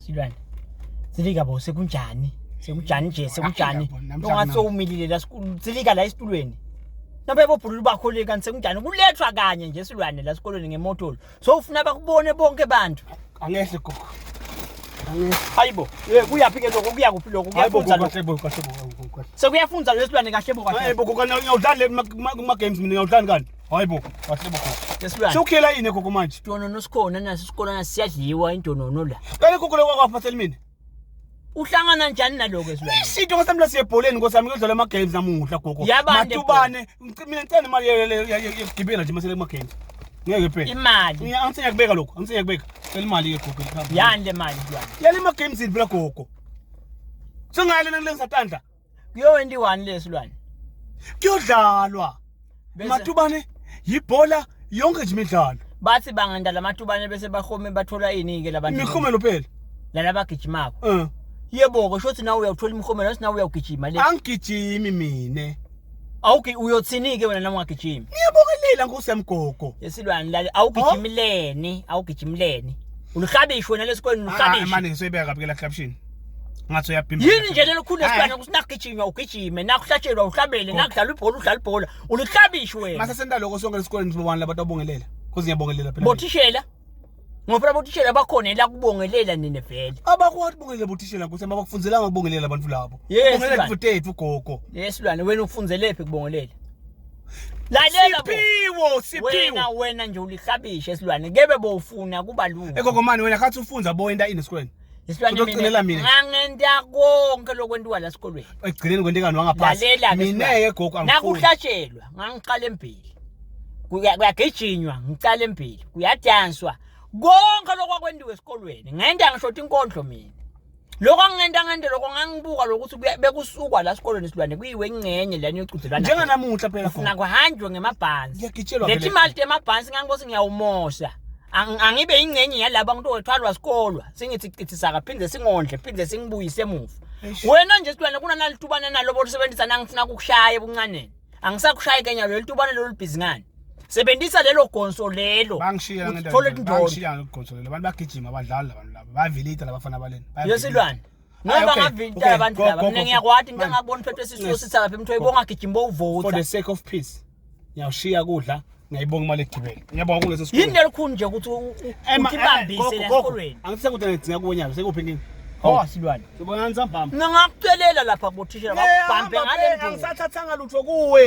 Silwane. Silika bo sekunjani? Sekunjani nje sekunjani? Hayi, namhlanje Ungathi sewumilile la siku- silika la esitulweni. Nabe bobhululu bakho le kanti sekunjani? Kulethwa kanye nje silwane la esikolweni ngemotolo. So ufuna bakubone bonke abantu. Angehle gogo. Angehle. Hayibo, eh kuyaphi ke lokho kuya kuphi lokho? Hayibo Kuyafunza gogo lokho. kahle bo kahle bo kahle. Sekuyafunza lo silwane kahle bo kahle. Hayibo gogo ngiyawudlala kuma games mina ngiyawudlala kani? Hayibo kahle bo gogo. Lesilwane. Sewukhela yini gogo manje? Donono sikhona naso isikole siyadliwa indonono la. Kale gogo lokho kwaphathela mina. Uhlangana njani naloko esilwane? Isito nkosi siye ebholeni nkosi yami kuyodlala ama games namuhla gogo. Yabande Matubane mina ngicela imali yokugibela nje masele kuma games. Ngeke phela. Imali. Angithi ngiyakubeka lokho, angithi ngiyakubeka. Cela imali ke gogo. Yani le mali silwane. Yale ma games phela gogo. Sengale nangilengisa tandla. Kuyowentiwani lesilwane? Kuyodlalwa. Bese- Matubane yibhola yonke nje imidlalo. Bathi banganda lamatubane bese bahome bathola ini ke labantu. Imikhomelo phela. Laba bagijimako. Eh. Yebo ke shothi nawe uyawuthola imikhomelo nathi nawe uyawugijima le. Angigijimi mina. Awugi uyothini ke wena noma ungagijimi? Ngiyabokelela nkosi yami gogo. Yesilwane lale awugijimi leni, awugijimi leni. Ulihlabishi wena lesikoleni Ah, ulihlabishi. manje ngisoyibeka kabi ke la clapshini. Ngathi uyabhimba. Yini nje lelo khulu Hayi. lesilwane ukuthi nakugijinywa ugijime, nakuhlatshelwa uhlabele, nakudlalwa ibhola udlala ibhola. Ulihlabishi wena. Mase senta lokho sonke esikoleni sibobani labantu abongelela. Cause ngiyabongelela phela. Bothishela. Ngoba phela bothishela bakhona la kubongelela nina vele. Abakwati bongelela bothishela nkosi yami abakufunzelanga ukubongelela abantu labo. Yes, Bongelela bani. futhi gogo. Lesilwane wena ufunzelephi kubongelela? Lalela bo. Siphiwo, siphiwo. Wena wena nje ulihlabishe esilwane kebe bowufuna kuba lula. Egogo mani wena khathi ufunza boyenta ini esikoleni. Isilwane Uzocinela mina. Ngangenta konke lokwentiwa la esikolweni. Ekugcineni kwentekani wangaphasi. Lalela ke Mina silwane. ke gogo angifuni. Nakuhlatshelwa ngangiqala embili. Kuyagijinywa ngiqala embili. Kuyadanswa. Konke lokwakwentiwa esikolweni. Ngenta ngisho inkondlo mina. Lokho angingenta ngente lokho ngangibuka lokuthi bekusukwa la esikolweni silwane kuyiwe ingcenye la niyocudelana. Njenganamuhla phela Ufuna kuhanjwe ngemabhansi. Ngiyagitshelwa Lethi imali temabhansi ngangibose ngiyawumosha. Angibe ingcenye yalaba ngithi wethwalwa sikolwa singithi chithisaka phinde singondle phinde singibuyise emuva. Wena nje silwane kunanalitubana nalo bolusebenzisa nangifuna ukukushaya ebuncaneni. Angisakushayi kenya lelo tubane lolu busy ngani. Sebenzisa lelo gonso lelo. Bangishiya ngento. Uthole indondo. Bangishiya ngegonso lelo. Abantu bagijima abadlali labantu laba. Bayavilita labafana baleni. Yesilwane. Hayi, Ngoba okay, ngavilita okay, abantu go, laba. go, Mina go, ngiyakwati into Man. engakubona uphethwe isisu Yes. sitha lapha emthoyi bongagijimi For the bowuvutha. sake of peace. Ngiyawushiya kudla, ngiyayibonga imali ekugibela. Ngiyabonga kulesi sikole. Yini lelikhulu nje ukuthi utibambise la esikolweni. Angithi sekude ngidzinga kubo nyalo, sekuphi inkinga? Oh silwane. Sibonani sambamba. Ngingakucelela lapha kubothishela bakubambe ngale nduku. Angisathathanga lutho kuwe.